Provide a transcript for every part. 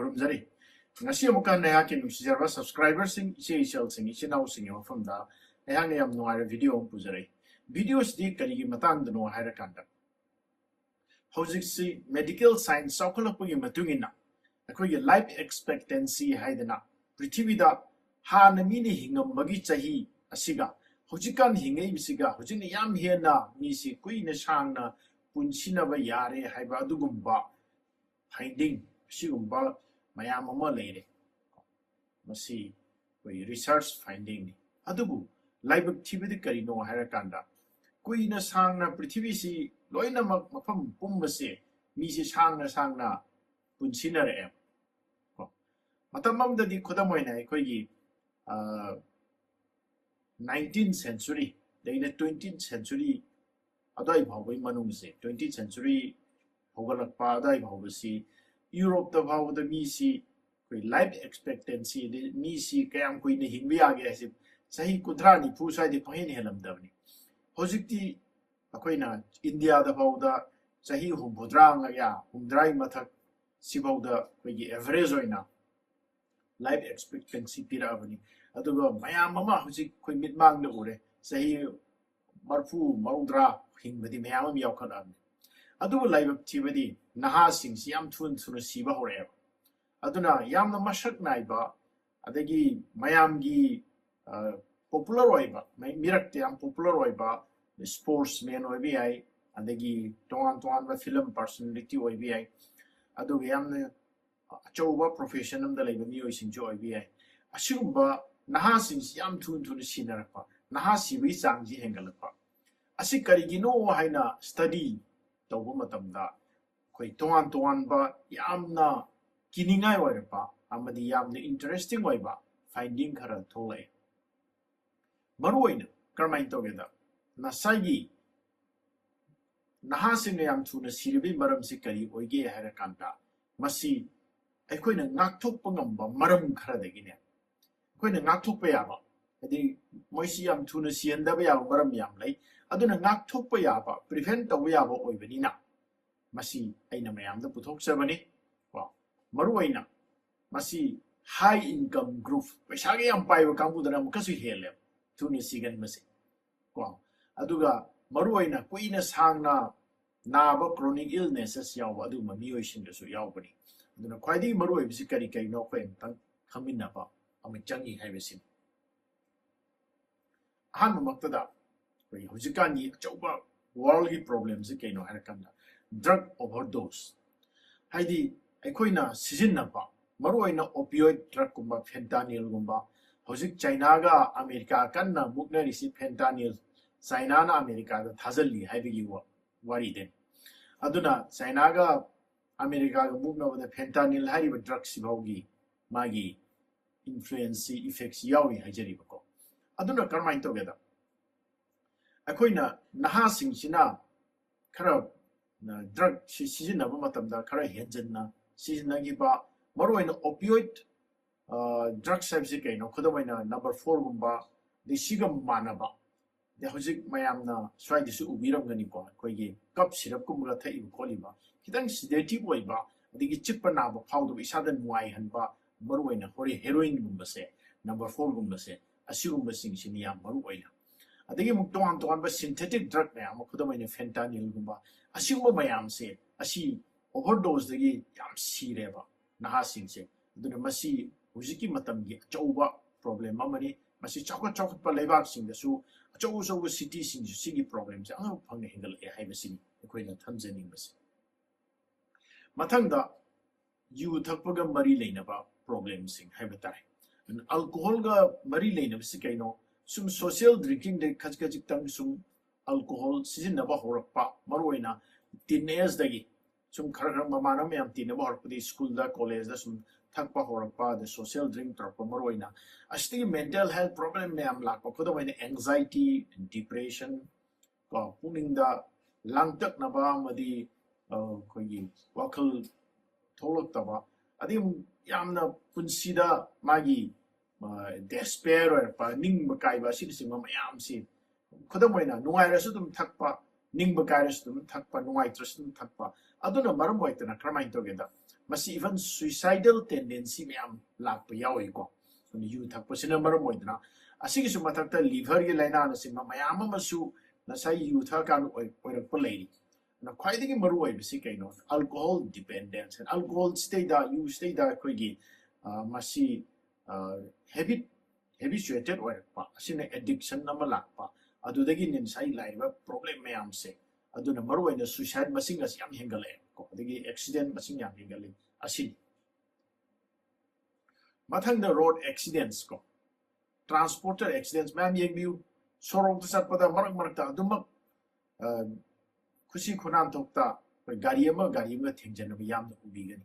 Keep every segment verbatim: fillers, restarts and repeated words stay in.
ꯈꯨꯔꯨꯝꯖꯔꯤ꯫ ꯉꯁꯤ ꯑꯃꯨꯛꯀ ꯅꯍꯥꯛꯀꯤ ꯅꯨꯡꯁꯤꯖꯔꯕ subscriberꯁꯤꯡ, ꯏꯆꯦ ꯏꯆꯜꯁꯤꯡ, ꯏꯆꯤꯟ ꯏꯅꯥꯎꯁꯤꯡꯒꯤ ꯃꯐꯝꯗ ꯑꯩꯍꯥꯛꯅ ꯌꯥꯝ ꯅꯨꯡꯉꯥꯏꯕ video ꯑꯃ ꯄꯨꯖꯔꯛꯏ꯫ Videoꯁꯤꯗꯤ ꯀꯔꯤꯒꯤ ꯃꯇꯥꯡꯗꯅꯣ ꯍꯥꯏꯔꯀꯥꯟꯗ, ꯍꯧꯖꯤꯛꯁꯤ medical science ꯆꯥꯎꯈꯠꯂꯛꯄꯒꯤ ꯃꯇꯨꯡ ꯏꯟꯅ ꯑꯩꯈꯣꯏꯒꯤ life expectancy ꯍꯥꯏꯗꯅ ꯄ꯭ꯔꯤꯊꯤꯕꯤꯗ ꯍꯥꯟꯅ ꯃꯤꯅ ꯍꯤꯡꯉꯝꯕꯒꯤ ꯆꯍꯤ ꯑꯁꯤꯒ ꯍꯧꯖꯤꯛꯀꯥꯟ ꯍꯤꯡꯉꯛꯏꯕꯁꯤꯒ ꯍꯧꯖꯤꯛꯅ ꯌꯥꯝ ꯍꯦꯟꯅ ꯃꯤꯁꯤ ꯀꯨꯏꯅ ꯁꯥꯡꯅ ꯄꯨꯟꯁꯤꯅꯕ ꯌꯥꯔꯦ ꯍꯥꯏꯕ ꯑꯗꯨꯒꯨꯝꯕ finding, ꯑꯁꯤꯒꯨꯝꯕ ꯃꯌꯥꯝ ꯑꯃ ꯂꯩꯔꯦ꯫ ꯃꯁꯤ ꯑꯩꯈꯣꯏ research findingꯅꯤ꯫ ꯑꯗꯨꯕꯨ ꯂꯥꯏꯕꯛ ꯊꯤꯕꯗꯤ ꯀꯔꯤꯅꯣ ꯍꯥꯏꯔꯀꯥꯟꯗ, ꯀꯨꯏꯅ ꯁꯥꯡꯅ ꯄ꯭ꯔꯤꯊꯤꯕꯤꯁꯤ ꯂꯣꯏꯅꯃꯛ ꯃꯐꯝ ꯄꯨꯝꯕꯁꯦ ꯃꯤꯁꯤ ꯁꯥꯡꯅ ꯁꯥꯡꯅ ꯄꯨꯟꯁꯤꯟꯅꯔꯛꯑꯦ꯫ ꯀꯣ? ꯃꯇꯝ ꯑꯃꯗꯗꯤ ꯈꯨꯗꯝ ꯑꯣꯏꯅ ꯑꯩꯈꯣꯏꯒꯤ, ꯑ, nineteenth century ꯗꯩꯅ twentieth century ꯑꯗꯨꯋꯥꯏ ꯐꯥꯎꯕꯒꯤ ꯃꯅꯨꯡꯁꯦ, twentieth century ꯍꯧꯒꯠꯂꯛꯄ ꯑꯗꯨꯋꯥꯏ ꯐꯥꯎꯕꯁꯤ ꯌꯨꯔꯣꯞꯇ ꯐꯥꯎꯕꯗ ꯃꯤꯁꯤ ꯑꯩꯈꯣꯏ life expectancy, ꯑꯗꯩ ꯃꯤꯁꯤ ꯀꯌꯥꯝ ꯀꯨꯏꯅ ꯍꯤꯡꯕ ꯌꯥꯒꯦ ꯍꯥꯏꯁꯦ ꯆꯍꯤ ꯀꯨꯟꯊ꯭ꯔꯥ ꯅꯤꯐꯨ ꯁ꯭ꯋꯥꯏꯗꯩ ꯄꯪꯍꯦꯟ ꯍꯦꯜꯂꯝꯗꯕꯅꯤ꯫ ꯍꯧꯖꯤꯛꯇꯤ ꯑꯩꯈꯣꯏꯅ ꯏꯟꯗꯤꯌꯥꯗ ꯐꯥꯎꯗ ꯆꯍꯤ ꯍꯨꯝꯐꯨꯇꯔꯥ ꯃꯌꯥ, ꯍꯨꯝꯐꯨꯇꯔꯥꯒꯤ ꯃꯊꯛ ꯁꯤꯐꯥꯎꯗ ꯑꯩꯈꯣꯏꯒꯤ average ꯑꯣꯏꯅ life expectancy ꯄꯤꯔꯛꯑꯕꯅꯤ꯫ ꯑꯗꯨꯒ ꯃꯌꯥꯝ ꯑꯃ ꯍꯧꯖꯤꯛ ꯑꯩꯈꯣꯏ ꯃꯤꯠꯃꯥꯡꯗ ꯎꯔꯦ, ꯆꯍꯤ ꯃꯔꯐꯨ, ꯃꯧꯗ꯭ꯔꯥ ꯍꯤꯡꯕꯗꯤ ꯃꯌꯥꯝ ꯑꯃ ꯌꯥꯎꯈꯠꯂꯛꯑꯕꯅꯤ꯫ ꯑꯗꯨꯕꯨ ꯂꯥꯏꯕꯛ ꯊꯤꯕꯗꯤ ꯅꯍꯥꯁꯤꯡꯁꯤ ꯌꯥꯝ ꯊꯨꯅ ꯊꯨꯅ ꯁꯤꯕ ꯍꯧꯔꯛꯑꯦꯕ꯫ ꯑꯗꯨꯅ ꯌꯥꯝꯅ ꯃꯁꯛ ꯅꯥꯏꯕ, ꯑꯗꯒꯤ ꯃꯌꯥꯝꯒꯤ, ꯑ, popular ꯑꯣꯏꯕ, ꯃꯤ-, ꯃꯤꯔꯛꯇ ꯌꯥꯝ popular ꯑꯣꯏꯕ sportsman ꯑꯣꯏꯕ ꯌꯥꯏ, ꯑꯗꯒꯤ ꯇꯣꯉꯥꯟ ꯇꯣꯉꯥꯟꯕ film personality ꯑꯣꯏꯕ ꯌꯥꯏ, ꯑꯗꯨꯒ ꯌꯥꯝꯅ ꯑꯆꯧꯕ profession ꯑꯃꯗ ꯂꯩꯕ ꯃꯤꯑꯣꯏꯁꯤꯡꯁꯨ ꯑꯣꯏꯕ ꯌꯥꯏ꯫ ꯑꯁꯤꯒꯨꯝꯕ ꯅꯍꯥꯁꯤꯡꯁꯤ ꯌꯥꯝ ꯊꯨꯅ ꯊꯨꯅ ꯁꯤꯅꯔꯛꯄ, ꯅꯍꯥ ꯁꯤꯕꯒꯤ ꯆꯥꯡꯁꯤ ꯍꯦꯟꯒꯠꯂꯛꯄ꯫ ꯑꯁꯤ ꯀꯔꯤꯒꯤꯅꯣ ꯍꯥꯏꯅ study ꯇꯧꯕ ꯃꯇꯝꯗ ꯑꯩꯈꯣꯏ ꯇꯣꯉꯥꯟ ꯇꯣꯉꯥꯟꯕ ꯌꯥꯝꯅ ꯀꯤꯅꯤꯡꯉꯥꯏ ꯑꯣꯏꯔꯛꯄ ꯑꯃꯗꯤ ꯌꯥꯝꯅ interesting ꯑꯣꯏꯕ finding ꯈꯔ ꯊꯣꯛꯂꯛꯑꯦ꯫ ꯃꯔꯨꯑꯣꯏꯅ ꯀꯔꯝꯍꯥꯏꯅ ꯇꯧꯒꯦꯗ, ꯉꯁꯥꯏꯒꯤ ꯅꯍꯥꯁꯤꯡꯅ ꯌꯥꯝ ꯊꯨꯅ ꯁꯤꯔꯤꯕꯒꯤ ꯃꯔꯝꯁꯤ ꯀꯔꯤ ꯑꯣꯏꯒꯦ ꯍꯥꯏꯔꯀꯥꯟꯗ, ꯃꯁꯤ ꯑꯩꯈꯣꯏꯅ ꯉꯥꯛꯊꯣꯛꯄ ꯉꯝꯕ ꯃꯔꯝ ꯈꯔꯗꯒꯤꯅꯦ꯫ ꯑꯩꯈꯣꯏꯅ ꯉꯥꯛꯊꯣꯛꯄ ꯌꯥꯕ, ꯍꯥꯏꯗꯤ ꯃꯣꯏꯁꯤ ꯌꯥꯝ ꯊꯨꯅ ꯁꯤꯍꯟꯗꯕ ꯌꯥꯕ ꯃꯔꯝ ꯌꯥꯝ ꯂꯩ꯫ ꯑꯗꯨꯅ ꯉꯥꯛꯊꯣꯛꯄ ꯌꯥꯕ, prevent ꯇꯧꯕ ꯌꯥꯕ ꯑꯣꯏꯕꯅꯤꯅ ꯃꯁꯤ ꯑꯩꯅ ꯃꯌꯥꯝꯗ ꯄꯨꯊꯣꯛꯆꯕꯅꯤ꯫ ꯀꯣ, ꯃꯔꯨꯑꯣꯏꯅ ꯃꯁꯤ high income group, ꯄꯩꯁꯥꯒ ꯌꯥꯝ ꯄꯥꯏꯕ ꯀꯥꯡꯕꯨꯗꯅ ꯑꯃꯨꯛꯀꯁꯨ ꯍꯦꯜꯂꯦꯕ ꯊꯨꯅ ꯁꯤꯒꯟꯕꯁꯦ꯫ ꯀꯣ, ꯑꯗꯨꯒ ꯃꯔꯨꯑꯣꯏꯅ ꯀꯨꯏꯅ ꯁꯥꯡꯅ ꯅꯥꯕ, chronic illnesses ꯌꯥꯎꯕ ꯑꯗꯨꯒꯨꯝꯕ ꯃꯤꯑꯣꯏꯁꯤꯡꯗꯁꯨ ꯌꯥꯎꯕꯅꯤ꯫ ꯑꯗꯨꯅ ꯈ꯭ꯋꯥꯏꯗꯒꯤ ꯃꯔꯨꯑꯣꯏꯕꯁꯤ ꯀꯔꯤ ꯀꯔꯤꯅꯣ ꯑꯩꯈꯣꯏ ꯑꯃꯨꯛꯇꯪ ꯈꯪꯃꯤꯟꯅꯕ ꯑꯃ ꯆꯪꯏ ꯍꯥꯏꯕꯁꯤꯅꯤ꯫ ꯑꯍꯥꯟꯕꯃꯛꯇꯗ ꯑꯩꯈꯣꯏ ꯍꯧꯖꯤꯛꯀꯥꯟꯒꯤ ꯑꯆꯧꯕ worldꯒꯤ problemꯁꯤ ꯀꯩꯅꯣ ꯍꯥꯏꯔꯀꯥꯟꯗ drug overdose, ꯍꯥꯏꯗꯤ ꯑꯩꯈꯣꯏꯅ ꯁꯤꯖꯤꯟꯅꯕ, ꯃꯔꯨꯑꯣꯏꯅ opioid drugꯀꯨꯝꯕ, fentanylꯒꯨꯝꯕ, ꯍꯧꯖꯤꯛ ꯆꯥꯏꯅꯥꯒ ꯑꯃꯦꯔꯤꯀꯥ ꯀꯟꯅ ꯃꯨꯛꯅꯔꯤꯁꯤ fentanyl, ꯆꯥꯏꯅꯥꯅ ꯑꯃꯦꯔꯤꯀꯥꯗ ꯊꯥꯖꯤꯜꯂꯤ ꯍꯥꯏꯕꯒꯤ ꯋꯥ-, ꯋꯥꯔꯤꯗꯅꯤ꯫ ꯑꯗꯨꯅ ꯆꯥꯏꯅꯥꯒ ꯑꯃꯦꯔꯤꯀꯥꯒ ꯃꯨꯛꯅꯕꯗ fentanyl ꯍꯥꯏꯔꯤꯕ drugꯁꯤ ꯐꯥꯎꯒꯤ ꯃꯥꯒꯤ influenceꯁꯤ, effectꯁꯤ ꯌꯥꯎꯔꯤ ꯍꯥꯏꯖꯔꯤꯕꯀꯣ꯫ ꯑꯗꯨꯅ ꯀꯔꯝꯍꯥꯏꯅ ꯇꯧꯒꯦꯗ, ꯑꯩꯈꯣꯏꯅ ꯅꯍꯥꯁꯤꯡꯁꯤꯅ ꯈꯔ, ꯑ, drugꯁꯤ ꯁꯤꯖꯤꯟꯅꯕ ꯃꯇꯝꯗ ꯈꯔ ꯍꯦꯟꯖꯟꯅ ꯁꯤꯖꯤꯟꯅꯈꯤꯕ, ꯃꯔꯨꯑꯣꯏꯅ opioid, ꯑ, drugs ꯍꯥꯏꯕꯁꯤ ꯀꯩꯅꯣ? ꯈꯨꯗꯝ ꯑꯣꯏꯅ number fourꯒꯨꯝꯕ, ꯑꯗꯩ ꯁꯤꯒ ꯃꯥꯟꯅꯕ, ꯑꯗꯩ ꯍꯧꯖꯤꯛ ꯃꯌꯥꯝꯅ ꯁ꯭ꯋꯥꯏꯗꯁꯨ ꯎꯕꯤꯔꯝꯒꯅꯤꯀꯣ, ꯑꯩꯈꯣꯏꯒꯤ cough syrupꯀꯨꯝꯕꯒ ꯊꯛꯏꯕ ꯈꯣꯠꯂꯤꯕ, ꯈꯤꯇꯪ sedative ꯑꯣꯏꯕ, ꯑꯗꯒꯤ ꯆꯤꯛꯄ ꯅꯥꯕ ꯐꯥꯎꯗꯕ, ꯏꯁꯥꯗ ꯅꯨꯡꯉꯥꯏꯍꯟꯕ, ꯃꯔꯨꯑꯣꯏꯅ ꯍꯣꯔꯦ-, heroinꯒꯨꯝꯕꯁꯦ, number fourꯒꯨꯝꯕꯁꯦ, ꯑꯁꯤꯒꯨꯝꯕꯁꯤꯡꯁꯤꯅꯤ ꯌꯥꯝ ꯃꯔꯨ ꯑꯣꯏꯅ꯫ ꯑꯗꯒꯤ ꯑꯃꯨꯛ ꯇꯣꯉꯥꯟ ꯇꯣꯉꯥꯟꯕ synthetic drug ꯃꯌꯥꯝ ꯑꯃ, ꯈꯨꯗꯝ ꯑꯣꯏꯅ fentanylꯒꯨꯝꯕ, ꯑꯁꯤꯒꯨꯝꯕ ꯃꯌꯥꯝꯁꯦ, ꯑꯁꯤ overdoseꯗꯒꯤ ꯌꯥꯝ ꯁꯤꯔꯦꯕ ꯅꯍꯥꯁꯤꯡꯁꯦ꯫ ꯑꯗꯨꯅ ꯃꯁꯤ ꯍꯧꯖꯤꯛꯀꯤ ꯃꯇꯝꯒꯤ ꯑꯆꯧꯕ problem ꯑꯃꯅꯤ꯫ ꯃꯁꯤ ꯆꯥꯎꯈꯠ ꯆꯥꯎꯈꯠꯄ ꯂꯩꯕꯥꯛꯁꯤꯡꯗꯁꯨ, ꯑꯆꯧ ꯑꯆꯧꯕ cityꯁꯤꯡꯁꯨ ꯁꯤꯒꯤ problemꯁꯦ ꯑꯉꯛꯄ ꯐꯪꯅ ꯍꯦꯟꯒꯠꯂꯛꯑꯦ ꯍꯥꯏꯕꯁꯤꯅꯤ ꯑꯩꯈꯣꯏꯅ ꯊꯝꯖꯅꯤꯡꯕꯁꯦ꯫ ꯃꯊꯪꯗ ꯌꯨ ꯊꯛꯄꯒ ꯃꯔꯤ ꯂꯩꯅꯕ problemꯁꯤꯡ ꯍꯥꯏꯕ ꯇꯥꯔꯦ꯫ Alcoholꯒ ꯃꯔꯤ ꯂꯩꯅꯕꯁꯤ ꯀꯩꯅꯣ? ꯁꯨꯝ social drinkingꯗꯒꯤ ꯈꯖꯤꯛ ꯈꯖꯤꯛꯇꯪ ꯁꯨꯝ alcohol ꯁꯤꯖꯤꯟꯅꯕ ꯍꯧꯔꯛꯄ, ꯃꯔꯨꯑꯣꯏꯅ teen ageꯗꯒꯤ ꯁꯨꯝ ꯈꯔ ꯈꯔ ꯃꯃꯥꯟꯅꯕ ꯃꯌꯥꯝ ꯇꯤꯟꯅꯕ ꯍꯧꯔꯛꯄꯗꯒꯤ, schoolꯗ, collegeꯗ ꯁꯨꯝ ꯊꯛꯄ ꯍꯧꯔꯛꯄ, ꯑꯗ social drink ꯇꯧꯔꯛꯄ ꯃꯔꯨꯑꯣꯏꯅ, ꯑꯁꯤꯗꯒꯤ mental health problem ꯃꯌꯥꯝ ꯂꯥꯛꯄ, ꯈꯨꯗꯝ ꯑꯣꯏꯅ anxiety, depression, ꯀꯣ, ꯄꯨꯛꯅꯤꯡꯗ ꯂꯥꯡꯇꯛꯅꯕ ꯑꯃꯗꯤ, ꯑ, ꯑꯩꯈꯣꯏꯒꯤ ꯋꯥꯈꯜ ꯊꯣꯛꯂꯛꯇꯕ, ꯑꯗꯩ ꯑꯃꯨꯛ ꯌꯥꯝꯅ ꯄꯨꯟꯁꯤꯗ ꯃꯥꯒꯤ, ꯑ, despair ꯑꯣꯏꯔꯛꯄ, ꯅꯤꯡꯕ ꯀꯥꯏꯕ ꯑꯁꯤꯅꯆꯤꯡꯕ ꯃꯌꯥꯝꯁꯤ, ꯈꯨꯗꯝ ꯑꯣꯏꯅ ꯅꯨꯡꯉꯥꯏꯔꯁꯨ ꯑꯗꯨꯝ ꯊꯛꯄ, ꯅꯤꯡꯕ ꯀꯥꯏꯔꯁꯨ ꯑꯗꯨꯝ ꯊꯛꯄ, ꯅꯨꯡꯉꯥꯏꯇ꯭ꯔꯁꯨ ꯑꯗꯨꯝ ꯊꯛꯄ꯫ ꯑꯗꯨꯅ ꯃꯔꯝ ꯑꯣꯏꯗꯅ ꯀꯔꯝꯍꯥꯏꯅ ꯇꯧꯒꯦꯗ, ꯃꯁꯤ even suicidal tendency ꯃꯌꯥꯝ ꯂꯥꯛꯄ ꯌꯥꯎꯏꯀꯣ꯫ ꯑꯗꯨꯅ ꯌꯨ ꯊꯛꯄꯁꯤꯅ ꯃꯔꯝ ꯑꯣꯏꯗꯅ, ꯑꯁꯤꯒꯤꯁꯨ ꯃꯊꯛꯇ liverꯒꯤ ꯂꯥꯏꯅꯥꯅꯆꯤꯡꯕ ꯃꯌꯥꯝ ꯑꯃꯁꯨ ꯉꯁꯥꯏ ꯌꯨ ꯊꯛꯑꯀꯥꯟꯗ ꯑꯣꯏ-, ꯑꯣꯏꯔꯛꯄ ꯂꯩꯔꯤ꯫ ꯑꯗꯨꯅ ꯈ꯭ꯋꯥꯏꯗꯒꯤ ꯃꯔꯨ ꯑꯣꯏꯕꯁꯤ ꯀꯩꯅꯣ? Alcohol dependence꯫ Alcohol ꯁꯤꯗꯩꯗ, ꯌꯨ ꯁꯤꯗꯩꯗ ꯑꯩꯈꯣꯏꯒꯤ, ꯑ, ꯃꯁꯤ, ꯑ, habit, habituated ꯑꯣꯏꯔꯛꯄ, ꯑꯁꯤꯅ addiction ꯑꯃ ꯂꯥꯛꯄ, ꯑꯗꯨꯗꯒꯤꯅꯤ ꯉꯁꯥꯏ ꯂꯥꯛꯏꯕ problem ꯃꯌꯥꯝꯁꯦ꯫ ꯑꯗꯨꯅ ꯃꯔꯨꯑꯣꯏꯅ suicide ꯃꯁꯤꯡ ꯑꯁꯤ ꯌꯥꯝ ꯍꯦꯟꯒꯠꯂꯛꯑꯦ ꯀꯣ, ꯑꯗꯒꯤ accident ꯃꯁꯤꯡ ꯌꯥꯝ ꯍꯦꯟꯒꯠꯂꯤ꯫ ꯑꯁꯤꯅꯤ꯫ ꯃꯊꯪꯗ road accidents ꯀꯣ, transporter accidents ꯃꯌꯥꯝ ꯌꯦꯡꯕꯤꯌꯨ꯫ ꯁꯣꯔꯣꯛꯇ ꯆꯠꯄꯗ ꯃꯔꯛ ꯃꯔꯛꯇ ꯑꯗꯨꯃꯛ, ꯑ, ꯈꯨꯁꯤ ꯈꯨꯅꯥꯟ ꯊꯣꯛꯇ ꯑꯩꯈꯣꯏ ꯒꯥꯔꯤ ꯑꯃ ꯒꯥꯔꯤ ꯑꯃꯒ ꯊꯦꯡꯖꯤꯟꯅꯕ ꯌꯥꯝꯅ ꯎꯕꯤꯒꯅꯤ꯫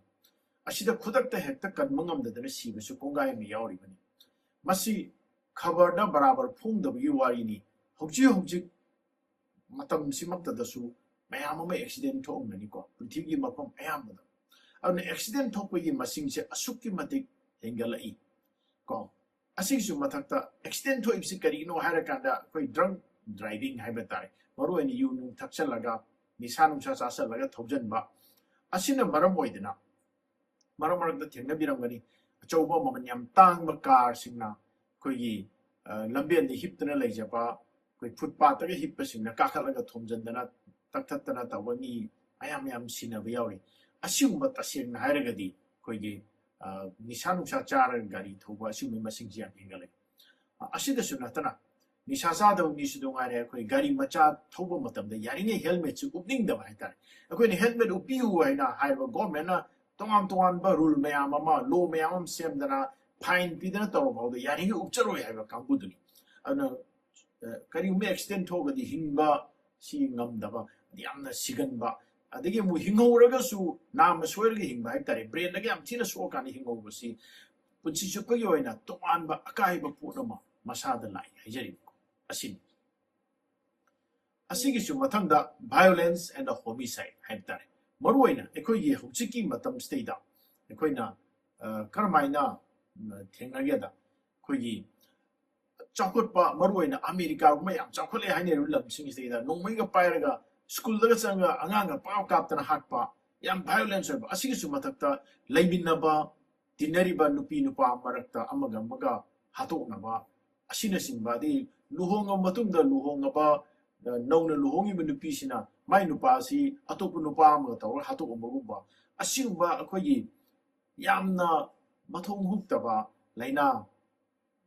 ꯑꯁꯤꯗ ꯈꯨꯗꯛꯇ ꯍꯦꯛꯇ ꯀꯟꯕ ꯉꯝꯗꯗꯅ ꯁꯤꯕꯁꯨ ꯀꯣꯡꯒꯥꯏ ꯑꯃ ꯌꯥꯎꯔꯤꯕꯅꯤ꯫ ꯃꯁꯤ ꯈꯕꯔꯗ ꯕꯔꯥꯕꯔ ꯐꯣꯡꯗꯕꯒꯤ ꯋꯥꯔꯤꯅꯤ꯫ ꯍꯧꯖꯤꯛ ꯍꯧꯖꯤꯛ ꯃꯇꯝꯁꯤꯃꯛꯇꯗꯁꯨ ꯃꯌꯥꯝ ꯑꯃ accident ꯊꯣꯛꯑꯝꯒꯅꯤꯀꯣ, ꯄ꯭ꯔꯤꯊꯤꯕꯤꯒꯤ ꯃꯐꯝ ꯑꯌꯥꯝꯕꯗ꯫ ꯑꯗꯨꯅ accident ꯊꯣꯛꯄꯒꯤ ꯃꯁꯤꯡꯁꯦ ꯑꯁꯨꯛꯀꯤ ꯃꯇꯤꯛ ꯍꯦꯟꯒꯠꯂꯛꯏ ꯀꯣ꯫ ꯑꯁꯤꯒꯤꯁꯨ ꯃꯊꯛꯇ accident ꯊꯣꯛꯏꯕꯁꯤ ꯀꯔꯤꯒꯤꯅꯣ ꯍꯥꯏꯔꯀꯥꯟꯗ ꯑꯩꯈꯣꯏ drunk driving ꯍꯥꯏꯕ ꯇꯥꯔꯦ, ꯃꯔꯨꯑꯣꯏꯅ ꯌꯨ ꯅꯨꯡ ꯊꯛꯆꯜꯂꯒ, ꯅꯤꯁꯥ ꯅꯨꯡꯁꯥ ꯆꯥꯁꯜꯂꯒ ꯊꯧꯖꯟꯕ, ꯑꯁꯤꯅ ꯃꯔꯝ ꯑꯣꯏꯗꯅ ꯃꯔꯛ ꯃꯔꯛꯇ ꯊꯦꯡꯅꯕꯤꯔꯝꯒꯅꯤ꯫ ꯑꯆꯧꯕ ꯃꯃꯜ ꯌꯥꯝ ꯇꯥꯡꯕ car ꯁꯤꯡꯅ ꯑꯩꯈꯣꯏꯒꯤ, ꯑ, ꯂꯝꯕꯦꯟꯗ ꯍꯤꯞꯇꯅ ꯂꯩꯖꯕ, ꯑꯩꯈꯣꯏ footpath ꯇꯒ ꯍꯤꯞꯄꯁꯤꯡꯅ ꯀꯥꯈꯠꯂꯒ ꯊꯣꯝꯖꯤꯟꯗꯅ ꯇꯛꯊꯠꯇꯅ ꯇꯧꯕ ꯃꯤ ꯃꯌꯥꯝ ꯃꯌꯥꯝ ꯁꯤꯅꯕ ꯌꯥꯎꯔꯤ꯫ ꯑꯁꯤꯒꯨꯝꯕ ꯇꯁꯦꯡꯅ ꯍꯥꯏꯔꯒꯗꯤ ꯑꯩꯈꯣꯏꯒꯤ, ꯑ, ꯅꯤꯁꯥ ꯅꯨꯡꯁꯥ ꯆꯥꯔꯒ ꯒꯥꯔꯤ ꯊꯧꯕ ꯑꯁꯤꯒꯨꯝꯕꯒꯤ ꯃꯁꯤꯡꯁꯤ ꯌꯥꯝ ꯍꯦꯟꯒꯠꯂꯛꯏ꯫ ꯑ, ꯑꯁꯤꯗꯁꯨ ꯅꯠꯇꯅ ꯅꯤꯁꯥ ꯆꯥꯗꯕ ꯃꯤꯁꯨ ꯑꯗꯨꯝ ꯉꯥꯏꯔꯦ, ꯑꯩꯈꯣꯏ ꯒꯥꯔꯤ ꯃꯆꯥ ꯊꯧꯕ ꯃꯇꯝꯗ ꯌꯥꯔꯤꯉꯩ helmet ꯁꯤ ꯎꯞꯅꯤꯡꯗꯕ ꯍꯥꯏꯇꯥꯔꯦ꯫ ꯑꯩꯈꯣꯏꯅ helmet ꯎꯞꯄꯤꯌꯨ ꯍꯥꯏꯅ ꯍꯥꯏꯕ government ꯅ ꯇꯣꯉꯥꯟ ꯇꯣꯉꯥꯟꯕ rule ꯃꯌꯥꯝ ꯑꯃ, law ꯃꯌꯥꯝ ꯑꯃ ꯁꯦꯝꯗꯅ, fine ꯄꯤꯗꯅ ꯇꯧꯔ ꯐꯥꯎꯗ ꯌꯥꯔꯤꯉꯩ ꯎꯞꯆꯔꯣꯏ ꯍꯥꯏꯕ ꯀꯥꯡꯕꯨꯗꯨꯅꯤ꯫ ꯑꯗꯨꯅ, ꯑ, ꯀꯔꯤꯒꯨꯝꯕ accident ꯊꯣꯛꯑꯒꯗꯤ ꯍꯤꯡꯕ ꯁꯤ ꯉꯝꯗꯕ, ꯌꯥꯝꯅ ꯁꯤꯒꯟꯕ, ꯑꯗꯒꯤ ꯑꯃꯨꯛ ꯍꯤꯡꯍꯧꯔꯒꯁꯨ ꯅꯥꯝꯃ ꯁꯣꯏꯔꯒ ꯍꯤꯡꯕ ꯍꯥꯏꯕ ꯇꯥꯔꯦ, brain ꯗꯒ ꯌꯥꯝ ꯊꯤꯅ ꯁꯣꯛꯑꯀꯥꯟꯗ ꯍꯤꯡꯍꯧꯕꯁꯤ ꯄꯨꯟꯁꯤ ꯆꯨꯞꯄꯒꯤ ꯑꯣꯏꯅ ꯇꯣꯉꯥꯟꯕ ꯑꯀꯥꯏꯕ ꯄꯣꯠ ꯑꯃ ꯃꯁꯥꯗ ꯂꯥꯛꯏ ꯍꯥꯏꯖꯔꯤꯕꯀꯣ꯫ ꯑꯁꯤꯅꯤ꯫ ꯑꯁꯤꯒꯤꯁꯨ ꯃꯊꯪꯗ violence and homicide ꯍꯥꯏꯕ ꯇꯥꯔꯦ꯫ ꯃꯔꯨꯑꯣꯏꯅ ꯑꯩꯈꯣꯏꯒꯤ ꯍꯧꯖꯤꯛꯀꯤ ꯃꯇꯝꯁꯤꯗꯩꯗ ꯑꯩꯈꯣꯏꯅ, ꯑ, ꯀꯔꯝꯍꯥꯏꯅ, ꯎꯝ, ꯊꯦꯡꯅꯒꯦꯗ, ꯑꯩꯈꯣꯏꯒꯤ ꯆꯥꯎꯈꯠꯄ, ꯃꯔꯨꯑꯣꯏꯅ ꯑꯃꯦꯔꯤꯀꯥꯒꯨꯝꯕ ꯌꯥꯝ ꯆꯥꯎꯈꯠꯂꯦ ꯍꯥꯏꯅꯔꯤꯕ ꯂꯝꯁꯤꯡꯁꯤꯗꯩꯗ ꯅꯣꯡꯃꯩꯒ ꯄꯥꯏꯔꯒ school ꯗꯒ ꯆꯪꯉꯒ ꯑꯉꯥꯡꯒ ꯄꯥꯞ ꯀꯥꯞꯇꯅ ꯍꯥꯠꯄ, ꯌꯥꯝ violence ꯑꯣꯏꯕ, ꯑꯁꯤꯒꯤꯁꯨ ꯃꯊꯛꯇ ꯂꯩꯃꯤꯟꯅꯕ, ꯇꯤꯟꯅꯔꯤꯕ ꯅꯨꯄꯤ ꯅꯨꯄꯥ ꯃꯔꯛꯇ ꯑꯃꯒ ꯑꯃꯒ ꯍꯥꯠꯇꯣꯛꯅꯕ ꯑꯁꯤꯅꯆꯤꯡꯕ, ꯑꯗꯩ ꯂꯨꯍꯣꯡꯉꯕ ꯃꯇꯨꯡꯗ ꯂꯨꯍꯣꯡꯉꯕ, ꯑ, ꯅꯧꯅ ꯂꯨꯍꯣꯡꯉꯤꯕ ꯅꯨꯄꯤꯁꯤꯅ ꯃꯥꯏ ꯅꯨꯄꯥꯁꯤ ꯑꯇꯣꯞꯄ ꯅꯨꯄꯥ ꯑꯃꯒ ꯇꯧꯔꯒ ꯍꯥꯠꯇꯣꯛꯑꯝꯕꯒꯨꯝꯕ, ꯑꯁꯤꯒꯨꯝꯕ ꯑꯩꯈꯣꯏꯒꯤ ꯌꯥꯝꯅ ꯃꯊꯣꯡ ꯍꯨꯛꯇꯕ ꯂꯥꯏꯅꯥ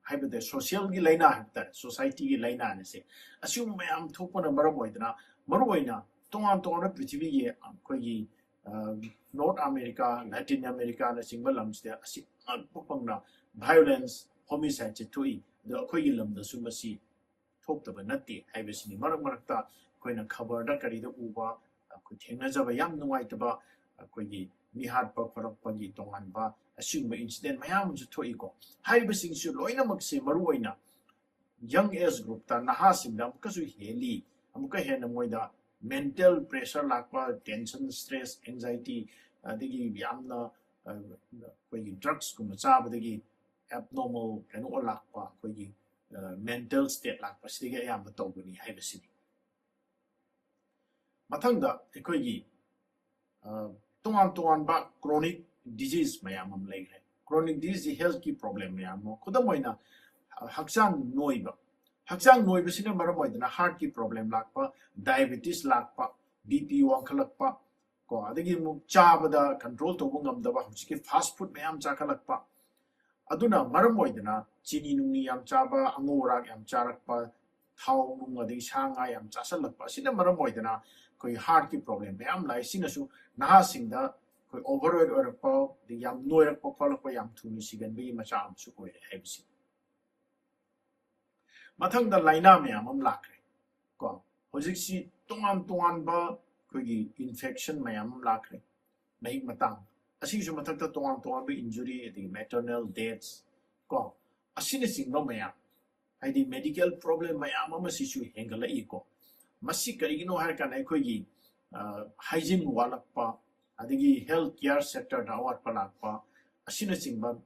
ꯍꯥꯏꯕꯗꯤ socialꯒꯤ ꯂꯥꯏꯅꯥ ꯍꯥꯏꯕ ꯇꯥꯔꯦ, societyꯒꯤ ꯂꯥꯏꯅꯥꯅꯤꯁꯦ꯫ ꯑꯁꯤꯒꯨꯝꯕ ꯃꯌꯥꯝ ꯊꯣꯛꯄꯅ ꯃꯔꯝ ꯑꯣꯏꯗꯅ, ꯃꯔꯨꯑꯣꯏꯅ ꯇꯣꯉꯥꯟ ꯇꯣꯉꯥꯟꯕ ꯄ꯭ꯔꯤꯊꯤꯕꯤꯒꯤ ꯑꯩꯈꯣꯏꯒꯤ, ꯑ, North America, Latin Americaꯅꯆꯤꯡꯕ ꯂꯝꯁꯤꯗ ꯑꯁꯤ ꯑꯉꯛꯄ ꯐꯪꯅ violence, homicideꯁꯦ ꯊꯣꯛꯏ꯫ ꯑꯗꯣ ꯑꯩꯈꯣꯏꯒꯤ ꯂꯝꯗꯁꯨ ꯃꯁꯤ ꯊꯣꯛꯇꯕ ꯅꯠꯇꯦ ꯍꯥꯏꯕꯁꯤꯅꯤ꯫ ꯃꯔꯛ ꯃꯔꯛꯇ ꯑꯩꯈꯣꯏꯅ ꯈꯕꯔꯗ ꯀꯔꯤꯗ ꯎꯕ, ꯑꯩꯈꯣꯏ ꯊꯦꯡꯅꯖꯕ ꯌꯥꯝ ꯅꯨꯡꯉꯥꯏꯇꯕ, ꯑꯩꯈꯣꯏꯒꯤ ꯃꯤ ꯍꯥꯠꯄ ꯈꯣꯠꯂꯛꯄꯒꯤ ꯇꯣꯉꯥꯟꯕ ꯑꯁꯤꯒꯨꯝꯕ incident ꯃꯌꯥꯝ ꯑꯃꯁꯨ ꯊꯣꯛꯏꯀꯣ꯫ ꯍꯥꯏꯔꯤꯕꯁꯤꯡꯁꯤ ꯂꯣꯏꯅꯃꯛꯁꯦ ꯃꯔꯨꯑꯣꯏꯅ young age groupꯇ, ꯅꯍꯥꯁꯤꯡꯗ ꯑꯃꯨꯛꯀꯁꯨ ꯍꯦꯜꯂꯤ꯫ ꯑꯃꯨꯛꯀ ꯍꯦꯟꯅ ꯃꯣꯏꯗ mental pressure ꯂꯥꯛꯄ, tension, stress, anxiety, ꯑꯗꯒꯤ ꯌꯥꯝꯅ, ꯑ, ꯑꯩꯈꯣꯏꯒꯤ drugsꯀꯨꯝꯕ ꯆꯥꯕꯗꯒꯤ abnormal ꯀꯩꯅꯣ ꯂꯥꯛꯄ, ꯑꯩꯈꯣꯏꯒꯤ, ꯑ, mental state ꯂꯥꯛꯄ, ꯁꯤꯗꯒꯤ ꯑꯌꯥꯝꯕ ꯇꯧꯒꯅꯤ ꯍꯥꯏꯕꯁꯤꯅꯤ꯫ ꯃꯊꯪꯗ ꯑꯩꯈꯣꯏꯒꯤ, ꯑ, ꯇꯣꯉꯥꯟ ꯇꯣꯉꯥꯟꯕ chronic disease ꯃꯌꯥꯝ ꯑꯃ ꯂꯩꯈ꯭ꯔꯦ꯫ Chronic disease healthꯀꯤ problem ꯃꯌꯥꯝ ꯑꯃ, ꯈꯨꯗꯝ ꯑꯣꯏꯅ, ꯑ, ꯍꯛꯆꯥꯡ ꯅꯣꯏꯕ꯫ ꯍꯛꯆꯥꯡ ꯅꯣꯏꯕꯁꯤꯅ ꯃꯔꯝ ꯑꯣꯏꯗꯅ heartꯀꯤ problem ꯂꯥꯛꯄ, diabetes ꯂꯥꯛꯄ, BP ꯋꯥꯡꯈꯠꯂꯛꯄ, ꯀꯣ, ꯑꯗꯒꯤ ꯑꯃꯨꯛ ꯆꯥꯕꯗ control ꯇꯧꯕ ꯉꯝꯗꯕ, ꯍꯧꯖꯤꯛꯀꯤ fast food ꯃꯌꯥꯝ ꯆꯥꯈꯠꯂꯛꯄ, ꯑꯗꯨꯅ ꯃꯔꯝ ꯑꯣꯏꯗꯅ ꯆꯤꯅꯤ ꯅꯨꯡꯅꯤ ꯌꯥꯝ ꯆꯥꯕ, ꯑꯉꯧ ꯑꯔꯥꯛ ꯌꯥꯝ ꯆꯥꯔꯛꯄ, ꯊꯥꯎ ꯅꯨꯡ ꯑꯗꯒꯤ ꯁꯥ ꯉꯥ ꯌꯥꯝ ꯆꯥꯁꯤꯜꯂꯛꯄ ꯑꯁꯤꯅ ꯃꯔꯝ ꯑꯣꯏꯗꯅ ꯑꯩꯈꯣꯏ heartꯀꯤ problem ꯃꯌꯥꯝ ꯂꯥꯛꯏ꯫ ꯁꯤꯅꯁꯨ ꯅꯍꯥꯁꯤꯡꯗ ꯑꯩꯈꯣꯏ overweight ꯑꯣꯏꯔꯛꯄ, ꯑꯗꯒꯤ ꯌꯥꯝ ꯅꯣꯏꯔꯛꯄ ꯈꯣꯠꯂꯛꯄ, ꯌꯥꯝ ꯊꯨꯅ ꯁꯤꯒꯟꯕꯒꯤ ꯃꯆꯥꯛ ꯑꯃꯁꯨ ꯑꯣꯏꯔꯦ ꯍꯥꯏꯕꯁꯤ꯫ ꯃꯊꯪꯗ ꯂꯥꯏꯅꯥ ꯃꯌꯥꯝ ꯑꯃ ꯂꯥꯛꯈ꯭ꯔꯦ꯫ ꯀꯣ, ꯍꯧꯖꯤꯛꯁꯤ ꯇꯣꯉꯥꯟ ꯇꯣꯉꯥꯟꯕ ꯑꯩꯈꯣꯏꯒꯤ infection ꯃꯌꯥꯝ ꯑꯃ ꯂꯥꯛꯈ꯭ꯔꯦ꯫ ꯃꯍꯤꯛ ꯃꯇꯥꯡ, ꯑꯁꯤꯒꯤꯁꯨ ꯃꯊꯛꯇ ꯇꯣꯉꯥꯟ ꯇꯣꯉꯥꯟꯕ injury, ꯑꯗꯒꯤ maternal deaths, ꯀꯣ, ꯑꯁꯤꯅꯆꯤꯡꯕ ꯃꯌꯥꯝ, ꯍꯥꯏꯗꯤ medical problem ꯃꯌꯥꯝ ꯑꯃꯁꯤꯁꯨ ꯍꯦꯟꯒꯠꯂꯛꯏꯀꯣ꯫ ꯃꯁꯤ ꯀꯔꯤꯒꯤꯅꯣ ꯍꯥꯏꯔꯀꯥꯟꯗ ꯑꯩꯈꯣꯏꯒꯤ, ꯑ, hygiene ꯋꯥꯠꯂꯛꯄ, ꯑꯗꯒꯤ health care sectorꯗ ꯑꯋꯥꯠꯄ ꯂꯥꯛꯄ ꯑꯁꯤꯅꯆꯤꯡꯕ,